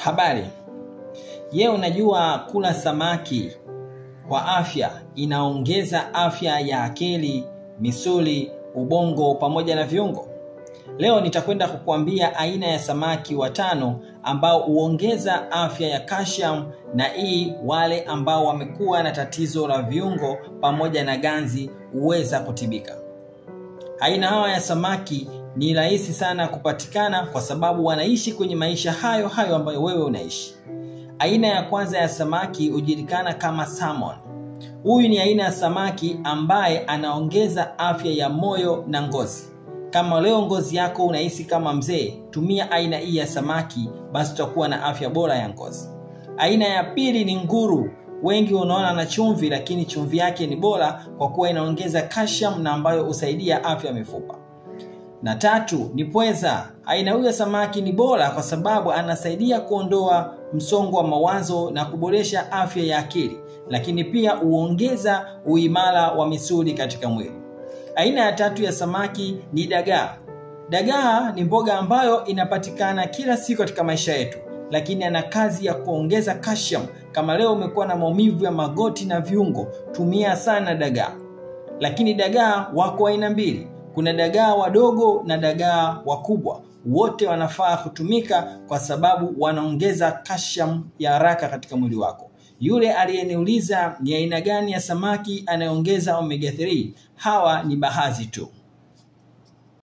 Habari. Je, unajua kula samaki kwa afya inaongeza afya ya akili, misuli, ubongo pamoja na viungo? Leo nitakwenda kukuambia aina ya samaki watano ambao huongeza afya ya calcium na E, wale ambao wamekuwa na tatizo la viungo pamoja na ganzi huweza kutibika. Aina hawa ya samaki ni rahisi sana kupatikana kwa sababu wanaishi kwenye maisha hayo hayo ambayo wewe unaishi. Aina ya kwanza ya samaki hujulikana kama salmon. Huyu ni aina ya samaki ambaye anaongeza afya ya moyo na ngozi. Kama leo ngozi yako unahisi kama mzee, tumia aina hii ya samaki, basi utakuwa na afya bora ya ngozi. Aina ya pili ni nguru. Wengi unaona na chumvi, lakini chumvi yake ni bora kwa kuwa inaongeza calcium na ambayo husaidia afya ya mifupa. Na tatu ni pweza. Aina huyu ya samaki ni bora kwa sababu anasaidia kuondoa msongo wa mawazo na kuboresha afya ya akili, lakini pia huongeza uimara wa misuli katika mwili. Aina ya tatu ya samaki ni dagaa. Dagaa ni mboga ambayo inapatikana kila siku katika maisha yetu, lakini ana kazi ya kuongeza calcium. Kama leo umekuwa na maumivu ya magoti na viungo, tumia sana dagaa. Lakini dagaa wako aina mbili. Kuna dagaa wadogo na dagaa wakubwa. Wote wanafaa kutumika kwa sababu wanaongeza calcium ya haraka katika mwili wako. Yule aliyeniuliza ni aina gani ya samaki anayeongeza omega 3, hawa ni bahazi tu.